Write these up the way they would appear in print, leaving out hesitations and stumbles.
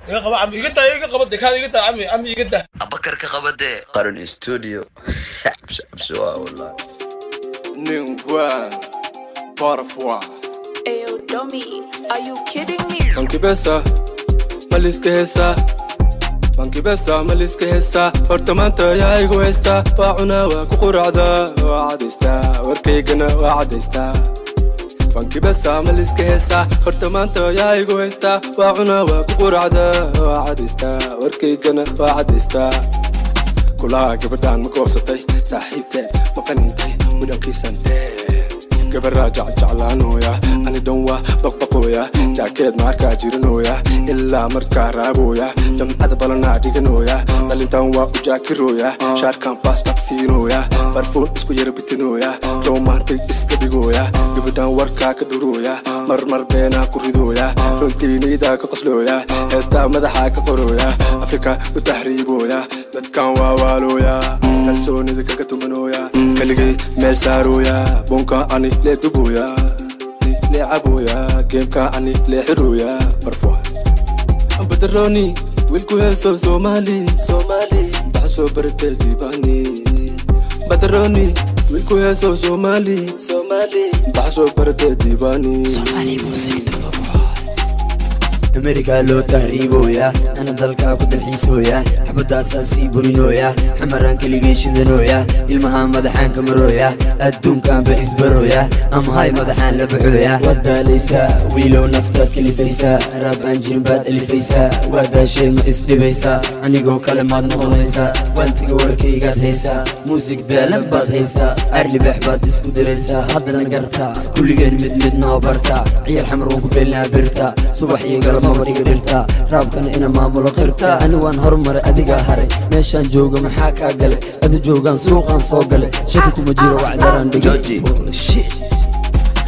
Iga qaba cami, iga daa, iga qaba dekaada, iga daa cami, cami iga daa. Abakar ka qabade Qaran Studio. Cabsi cabsi waa wallahi. Nin waa baraf waa. Ayo, dummy, are you kidding me? Bankibesa maliska heesaa, bankibesa maliska heesaa. Horta maanta yaa igu heystaa? Waa cunaa, waa ku quracdaa, waa cadaystaa, warkaygana waa cadaystaa. Bankibesa maliska heesaa, horta maanta yaa igu heystaa? Waa cunaa, waa ku quracdaa, waa cadaystaa, warkaygana waa cadaystaa. Kulaha gabadhaan ma koobsatay? Saaxiibteed ma qaniintay? Mudhankiisantee gabaraa jecjeclaanooya, ani dhan waa baqbaqooya, jaakeed maarkaa jiranooya, ilaa markaa raabooya, jamcada balanaa dhiganooya, dhalintan waa u jaakirooya, shaarkan baasbaq siinooya, barfuun isku yara bitinooya, romantic iska dhigooya, gabadhaan warkaa ka dhurooya, marmar beenaa ku ridooya, runtiiniidaa ka qoslooya, heestaa madaxaa ka qorooya, Afrika u tahriibooya, dadkan waa waalooya, kalsoonida kaga tumanooya, keligay meel saarooya, bunka ani lee dubooya, lee cabooya, geemka ani lee xirooya. Barfuwa badaroni wiilku heeso Soomaali Soomaali baxa soo baratay diibani. Badaroni wiilku heeso Soomaali Soomaali baxa soo baratay diibani. Amerikaa loo tahriibooya, ana dalkaa ku dalxiisooya, xabadaasaa sii burinooya, xamaraan keligay shidanooya, ilmaha madaxaan ka marooya, adduunkaanba isbarooya, amahay madaxaan la baxooya. Waad daalaysaa wiilow, naftaad kalifaysaa, raab aan jirin baad alifaysaa, waa daashay, ma isdhibaysaa? Anigoo kale maad noqonaysaa? Waan tega, warkaygaad haysaa, muusig daalan baad haysaa, arlibax baad isku diraysaa, haddana gartaa kulligeen mid mid noo bartaa. Ciyaal Xamar waan ku beelnaa birta, subax iyo galab maba dhiga dhirta, raabkana ina maamulo qirta. Ani waan hormaray, adigaa haray, meeshaan jooga maxaa kaa galay? Adu joogaan suuqaan soo galay, shaki kuma jiro, wacdaraan dhigay. Jooji.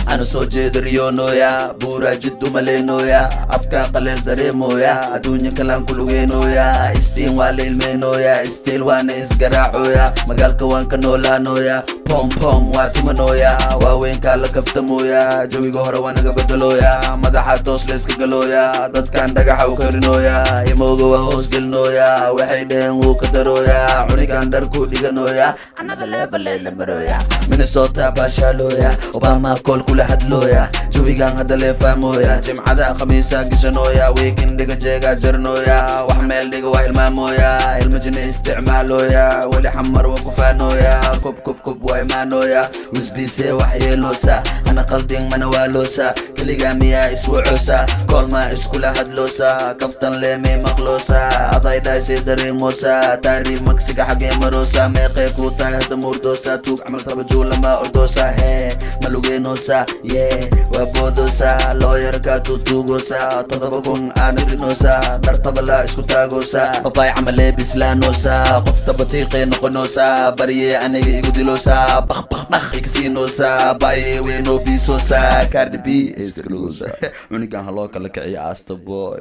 Ana soo jeeda riyoonooya, buuraa jiddu maleynooya, afkaa qaleel dareemooya, adduunya kalaan ku lugeynooya, istiin waa la ilmeynooya, istiil waana isgaraacooya, magaalka waan ka noolaanooya, pom pom waa tumanooya, waaweynkaa la kaftamooya, jawiga hore waa naga bedelooya, madaxa toos layska galooya, dadkan dhagaxa u karinooya, imooga waa hoos gelinooya, waxay dheheen wuu ka darooya, cunigan dhar ku dhiganooya, another level la marooya, Minnesota baashaalooya, Obama kool kula hadlooya, jawigan hadda lee fahmooya, jimcada khamiisa gashanooya, weekend-iga jeegaa jarnooya, wax meel dhiga waa hilmaamooya, ilma jini isticmaalooya, weli Xamar waa ku faanooya, kub kub kub waa imaanooya, wisbiise wax yeeloosa, hana qaldin mana waaloosa, keligaa miyaa iswacoosa? Koolmaa iskula hadloosa? Kaftan leemay maqloosa? Aday dhaysay dareemoosa? Taariif maksiga xagee maroosa? Meeqee kuu tahay hadda muurdoosa? Tuug camal tabajuulama ordoosa? Hee, ma lugeynoosa? Yee, waa boodoosa, looyarkaa tuutuugoosa, 7000 aana rinoosa, dhar tabalaa isku taagoosa, babaay camalee bislaanoosa, qof tabatiiqee noqonoosa, baryee aniga igu diloosa, bak bak dhak ikasiinoosa, baayee weynoo fiisoosa, Cardi B iska lugoosa, cunigan haloo kala kiciya, asta boy.